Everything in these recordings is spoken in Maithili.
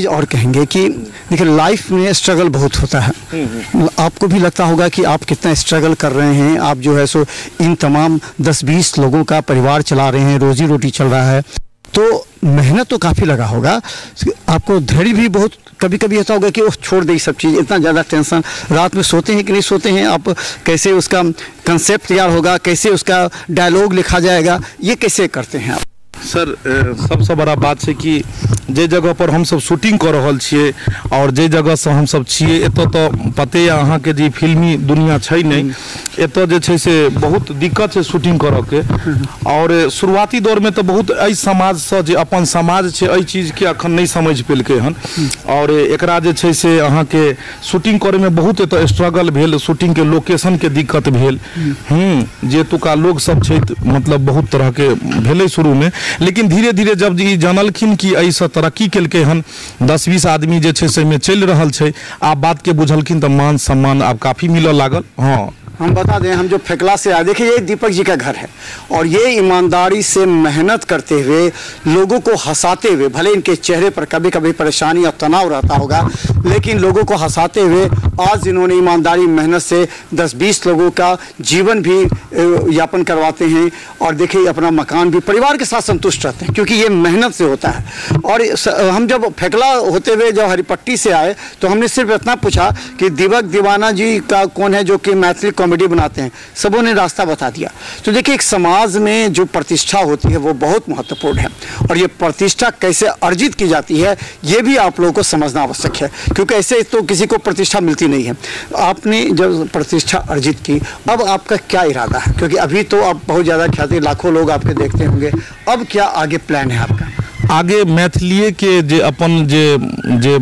चीज़ और कहेंगे कि देखिए लाइफ में स्ट्रगल बहुत होता है। आपको भी लगता होगा कि आप कितना स्ट्रगल कर रहे हैं, आप जो है सो इन तमाम 10-20 लोगों का परिवार चला रहे हैं, रोजी रोटी चल रहा है, तो मेहनत तो काफ़ी लगा होगा आपको, धैर्य भी बहुत, कभी कभी ऐसा होगा कि वो छोड़ दे सब चीज़, इतना ज़्यादा टेंशन, रात में सोते हैं कि नहीं सोते हैं आप, कैसे उसका कंसेप्ट तैयार होगा, कैसे उसका डायलॉग लिखा जाएगा, ये कैसे करते हैं आप? सर सबसे बड़ा बात है कि जे जगह पर हम सब शूटिंग कर रहल छियै और जे जगह से हम सब छियै, एतऽ तो पते अहाँ के जे फिल्मी दुनिया छै नहीं, एतऽ जे छै से बहुत दिक्कत है शूटिंग करऽ के। और शुरुआती दौर में तो बहुत एहि समाज से जे अपन समाज छै एहि चीज के अखन नहीं समझ पेलकै हन, और एकरा जे छै से अहाँ के शूटिंग करे में बहुत एतऽ स्ट्रगल भेल, शूटिंग के लोकेशन के दिक्कत भेल, जे एतुका लोग सब छै मतलब बहुत तरह के भेलै शुरू में। लेकिन धीरे धीरे जब ई जानलखिन कि एहिसँ तरक्की केलकै हन, 10-20 आदमी जे छै से एहिमे चलि रहल छै, आब बात के बुझलखिन तऽ मान सम्मान आब काफ़ी मिलऽ लागल। हाँ हम बता दें, हम जो फेकला से आए, देखिए ये दीपक जी का घर है और ये ईमानदारी से मेहनत करते हुए लोगों को हंसाते हुए, भले इनके चेहरे पर कभी कभी परेशानी और तनाव रहता होगा, लेकिन लोगों को हंसाते हुए आज इन्होंने ईमानदारी मेहनत से 10-20 लोगों का जीवन भी यापन करवाते हैं और देखिए अपना मकान भी परिवार के साथ संतुष्ट रहते हैं, क्योंकि ये मेहनत से होता है। और हम जब फेकला होते हुए जब हरिपट्टी से आए तो हमने सिर्फ इतना पूछा कि दीपक दीवाना जी का कौन है जो कि मैथिली कॉमेडी बनाते हैं, सबों ने रास्ता बता दिया। तो देखिए एक समाज में जो प्रतिष्ठा होती है वो बहुत महत्वपूर्ण है और ये प्रतिष्ठा कैसे अर्जित की जाती है ये भी आप लोगों को समझना आवश्यक है, क्योंकि ऐसे तो किसी को प्रतिष्ठा मिलती नहीं है। आपने जब प्रतिष्ठा अर्जित की, अब आपका क्या इरादा है, क्योंकि अभी तो आप बहुत ज़्यादा ख्याति, लाखों लोग आपके देखते होंगे, अब क्या आगे प्लान है आपका? आगे मैथिलीए के जे अपन जे जे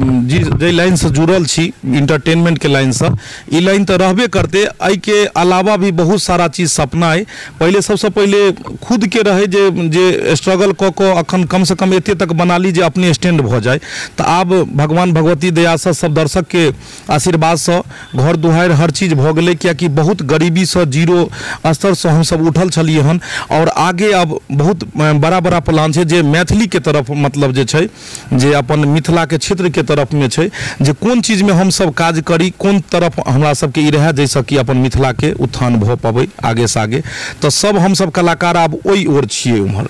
जे लाइन से जुड़ल छी, इंटरटेनमेंट के लाइन से, ई लाइन तो रहबे करते, एहि के अलावा भी बहुत सारा चीज सपना है। पहले सबसे पहले खुद के रहे जे जे स्ट्रगल कऽ कऽ अखन कम से कम एते तक बना ली जे अपने स्टैंड भऽ जाए, तऽ आब भगवान भगवती दयासँ सब दर्शक के आशीर्वादसँ घर दुआरि हर चीज भऽ गेलै, कियाकि बहुत गरीबीसँ जीरो स्तरसँ हमसब उठल छलियै हन। और आगे अब बहुत बड़ा बड़ा प्लान छै जे मैथिली के तरफ, मतलब जे छै जे अपन मिथिला के क्षेत्र के तरफ में छै जे कोन चीज में हम सब काज करी, कोन तरफ हमरा सबके ई रहै जाहिसँ कि अपन मिथिला के उत्थान भऽ पाबै आगे से आगे, तो सब हम सब कलाकार आब ओहि ओर छियै उम्हर।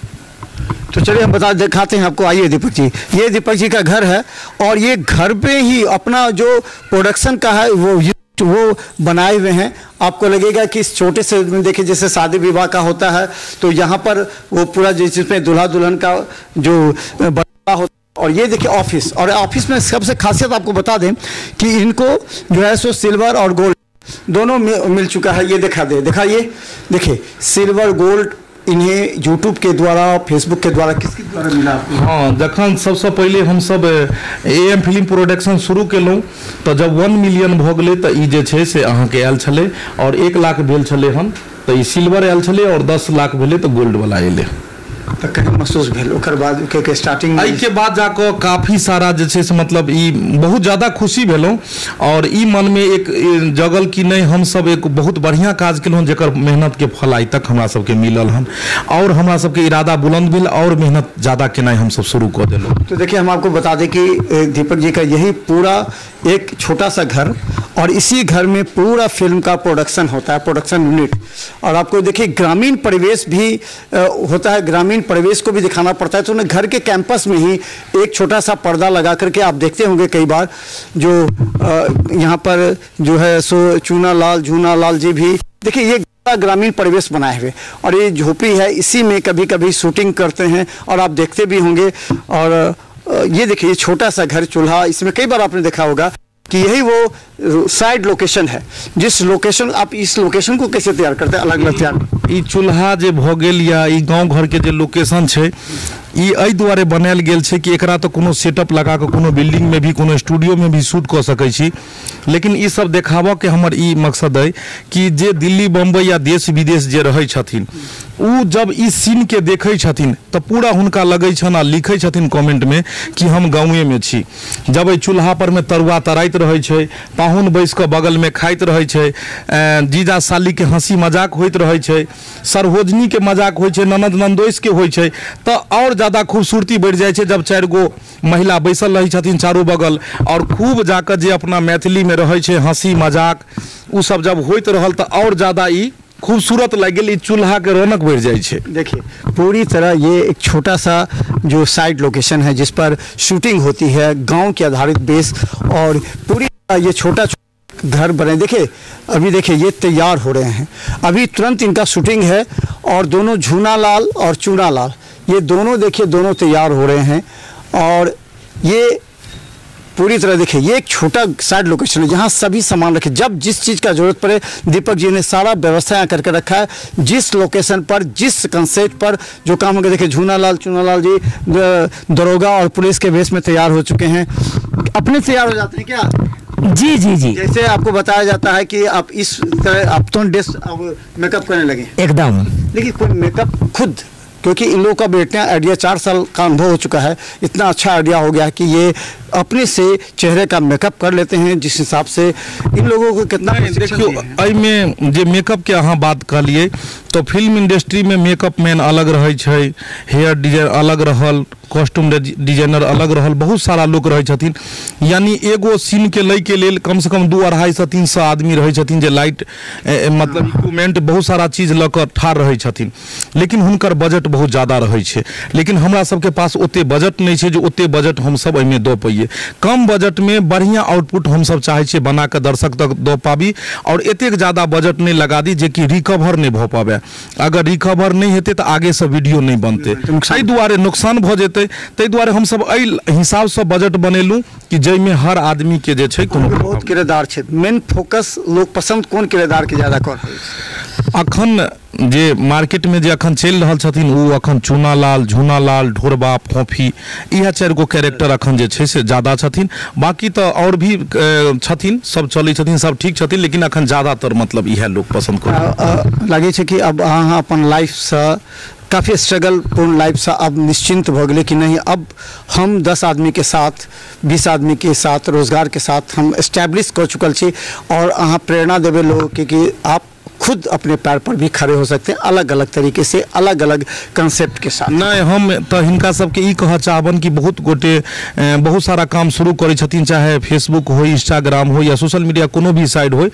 तो चलिए हम बता दिखाते हैं आपको, आइए दीपक जी, ये दीपक जी का घर है और ये घर पे ही अपना जो प्रोडक्शन का है वो बनाए हुए हैं। आपको लगेगा कि इस छोटे से, देखिए जैसे शादी विवाह का होता है तो यहाँ पर वो पूरा जिसमें दूल्हा दुल्हन का जो बना होता है। और ये देखिए ऑफिस, और ऑफिस में सबसे खासियत आपको बता दें कि इनको जो है सो सिल्वर और गोल्ड दोनों मिल चुका है। ये दिखा दे, दिखाइए, देखिए सिल्वर गोल्ड इन्हें यूट्यूब के द्वारा, फेसबुक के द्वारा, किसके द्वारा मिला आपको? हाँ, जखन सबसे पहले हम सब एम फिल्म प्रोडक्शन शुरू केलहुँ तो जब 1 मिलियन भऽ गेलै तऽ ई जे छै से अहाँके आयल छलै, और 1 लाख भेल छलै हन तऽ ई सिल्वर आयल छलै, और 10 लाख भेलै तऽ गोल्ड वाला एलै। तऽ केहन महसूस भेल ओकर बाद के स्टार्टिंग? एहिके बाद जाकऽ काफ़ी सारा जे छै से मतलब ई बहुत ज़्यादा खुशी भेलहुँ और ई मनमे एक जगल कि नहि हम सब एक बहुत बढ़िआँ काज केलहुँ जकर मेहनतके फल आइ तक हमरा सबके मिलल हन, और हमरा सबके इरादा बुलंद भेल और मेहनत ज़्यादा केनाइ हमसब शुरू कऽ देलहुँ। तो देखिए हम आपको बता दें कि दीपक जी का यही पूरा एक छोटा सा घर और इसी घर में पूरा फिल्म का प्रोडक्शन होता है, प्रोडक्शन यूनिट। और आपको देखिए ग्रामीण परिवेश भी होता है, ग्रामीण परिवेश को भी दिखाना पड़ता है, तो उन्हें घर के कैंपस में ही एक छोटा सा पर्दा लगा करके आप देखते होंगे कई बार जो यहाँ पर जो है सो चूना लाल झूना लाल जी भी देखिए ये ग्रामीण परिवेश बनाए हुए, और ये झोपड़ी है इसी में कभी कभी शूटिंग करते हैं और आप देखते भी होंगे। और ये देखिए छोटा सा घर, चूल्हा, इसमें कई बार आपने देखा होगा कि यही वो साइड लोकेशन है, जिस लोकेशन आप इस लोकेशन को कैसे तैयार करते हैं, अलग अलग तैयार। ई चूल्हा जे भऽ गेल या ई गाँव घर के जे लोकेशन छै ई एहि दुआरे बनायल गेल छै कि एकरा तऽ कोनो सेटअप लगा कऽ कोनो बिल्डिंग में भी कोनो स्टूडियो में भी शूट कऽ सकै छी, लेकिन ई सब देखाबऽ के हमर ई मकसद अइ कि जे दिल्ली बम्बई या देश विदेश जे रहै छथिन उ जब ई सीन के देखै छथिन तऽ पूरा हुनका लगै छनि आ लिखै छथिन कमेंटमे कि हम गाँवेमे छी। जब एहि चूल्हा परमे तरुआ तराइत रहै छै, पाहुन बैस कऽ बगलमे खाइत रहै छै, जीजा सालीके हँसी मजाक होइत रहै छै, सरहोजनीके मजाक होइ छै, ननद ननदोसिके होइ छै, तऽ आओर ज्यादा खूबसूरती बढ़ि जाइ छै जब 4 गो महिला बैसल रहै छथिन चारू बगल और खूब जाकऽ जे अपना मैथिलीमे रहै छै हँसी मजाक उ सब जब होइत रहल तऽ आओर ज्यादा ई खूबसूरत लागि गेल, ई चूल्हा के रौनक बढ़ जाइ छै। देखिए पूरी तरह ये एक छोटा सा जो साइड लोकेशन है जिस पर शूटिंग होती है, गांव के आधारित बेस, और पूरी ये छोटा घर बने। देखिए अभी देखिए ये तैयार हो रहे हैं, अभी तुरंत इनका शूटिंग है और दोनों झूनालाल और चूनालाल ये दोनों देखिए दोनों तैयार हो रहे हैं। और ये पूरी तरह देखिए ये एक छोटा साइड लोकेशन है जहाँ सभी सामान रखे, जब जिस चीज़ का जरूरत पड़े दीपक जी ने सारा व्यवस्था यहाँ करके रखा है। जिस लोकेशन पर जिस कंसेप्ट पर जो काम होगा, देखिए झूनालाल चूनालाल जी दरोगा और पुलिस के भेष में तैयार हो चुके हैं। अपने तैयार हो जाते हैं क्या? जी जी जी, जैसे आपको बताया जाता है कि आप इस तरह आप तो ड्रेस अब मेकअप करने लगे एकदम। लेकिन कोई मेकअप खुद, क्योंकि इन लोगों का बेटे आइडिया 4 साल का अनुभव हो चुका है, इतना अच्छा आइडिया हो गया है कि ये अपने से चेहरे का मेकअप कर लेते हैं जिस हिसाब से इन लोगों को कितना। देखियो एहिमे जे मेकअप के अहाँ बात कहलिए तो फिल्म इंडस्ट्री में मेकअप मैन अलग रहै छै, हेयर डिजाइन अलग रहल, कॉस्ट्यूम डिजाइनर अलग रहल, बहुत सारा लोग रहै छथिन। यानी एगो सीन के लै के लेल कम से कम 200-250 से 300 आदमी रहै छथिन जे लाइट मतलब इक्विपमेंट बहुत सारा चीज लऽ कऽ ठाढ़ रहै छथिन। लेकिन हुनकर बजट बहुत ज़्यादा रहै छै, लेकिन हमरा सबके पास ओते बजट नहि छै जे ओते बजट हमसब एहिमे दऽ पइए। कम बजट में बढ़िया आउटपुट हमसब चाहै छियै बना कऽ दर्शक तक दऽ पाबी और एतेक ज़्यादा बजट नहि लगा दी जेकि रिकवर नहि भऽ पाबै। अगर रिकवर नहि हेतै तऽ आगेसँ वीडियो नहि बनतै, एहि दुआरे नुकसान भऽ जेतै। ताहि दुआरे हमसब एहि हिसाबसँ बजट बनेलहुँ कि जाहिमे हर आदमीके जे छै कोनो बहुत किरदार छै, मेन फोकस लोग पसंद कोन किरदार के ज्यादा कर रहल छै? अखन जे मार्केट में जे अखन चलि रहल छथिन ओ अखन चूनालाल, झूनालाल, ढोरबा, फोफी, इएह 4 गो कैरेक्टर अखन जे छै से ज्यादा छथिन। बाकी तऽ और भी छथिन, सब चलै छथिन, सब ठीक छथिन, लेकिन अखन ज्यादातर मतलब इएह लोग पसंद कर लगै छै कि अब अहाँ अपन लाइफसँ काफ़ी स्ट्रगल पूर्ण लाइफसँ अब निश्चिंत भऽ गेलै कि नहीं अब हम 10 आदमी के साथ 20 आदमी के साथ रोजगार के साथ हम एस्टैब्लिश कऽ चुकल छी और अहाँ प्रेरणा देबै लोगके कि आप खुद अपने पैर पर भी खड़े हो सकते हैं अलग अलग तरीके से अलग अलग कंसेप्ट के साथ। नहीं, हम तो हिनका सबके ई कह चाहबन कि बहुत गोटे बहुत सारा काम शुरू करै छथिन, चाहे फेसबुक हो, इंस्टाग्राम हो या सोशल मीडिया कोनो भी साइड हो,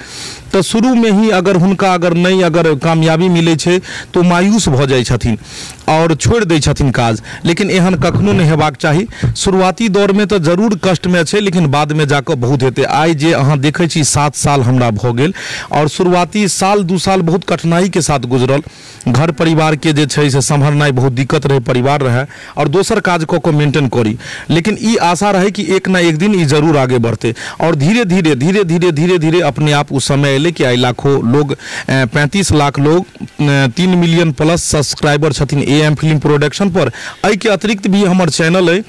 तो शुरू में ही अगर हुनका अगर नहीं अगर कामयाबी मिलै छै तो मायूस भऽ जाइ छथिन और छोड़ि दै छथिन काज। लेकिन एहन कखनो नहीं हेबाक चाही। शुरुआती दौरमे तऽ जरूर कष्टमे छै, लेकिन बादमे जाकऽ बहुत हेतै। आइ जे अहाँ देखै छी 7 साल हमरा भऽ गेल और शुरुआती साल 2 साल बहुत कठिनाई के साथ गुजरल। घर परिवार के जे छै से सम्हारनाइ बहुत दिक्कत रहे, परिवार रहे और दोसर काज कऽ कऽ मेंटेन करी, लेकिन ई आशा रहे कि एक ना एक दिन ई जरूर आगे बढ़ते और धीरे धीरे धीरे धीरे धीरे धीरे अपने आप उस समय एलै कि आइ लाखों लोग 35 लाख लोग 3 मिलियन प्लस सब्सक्राइबर छथिन AM film production पर। एहिके अतिरिक्त भी हमर चैनल अइ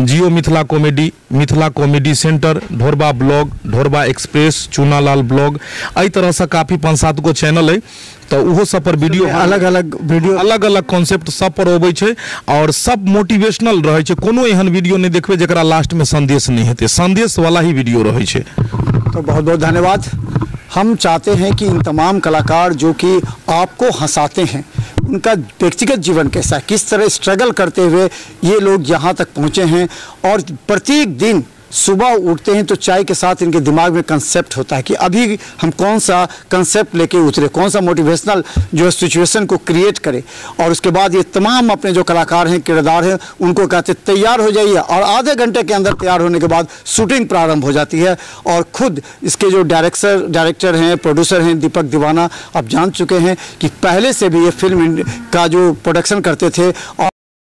Jio Mithila comedy, Mithila comedy centre, Dhorba blog, Dhorba express, Chunalal blog, एहि तरहसँ काफ़ी 5-7 गो चैनल अइ, तऽ ओहो सब पर वीडियो अलग अलग वीडियो अलग अलग कॉन्सेप्ट सब पर अबै छै और सब मोटिवेशनल रहै छै। कोनो एहन वीडियो नहि देखबै जकरा लास्ट में संदेश नहि हेतै, संदेश वाला ही वीडियो रहै छै। तो बहुत बहुत धन्यवाद। हम चाहते हैं कि इन तमाम कलाकार जो कि आपको हंसाते हैं उनका व्यक्तिगत जीवन कैसा है, किस तरह स्ट्रगल करते हुए ये लोग यहाँ तक पहुँचे हैं और प्रत्येक दिन सुबह उठते हैं तो चाय के साथ इनके दिमाग में कंसेप्ट होता है कि अभी हम कौन सा कंसेप्ट लेके उतरे, कौन सा मोटिवेशनल जो है सिचुएशन को क्रिएट करें। और उसके बाद ये तमाम अपने जो कलाकार हैं, किरदार हैं, उनको कहते तैयार हो जाइए और आधे घंटे के अंदर तैयार होने के बाद शूटिंग प्रारंभ हो जाती है। और ख़ुद इसके जो डायरेक्टर हैं, प्रोड्यूसर हैं दीपक दीवाना, आप जान चुके हैं कि पहले से भी ये फिल्म का जो प्रोडक्शन करते थे और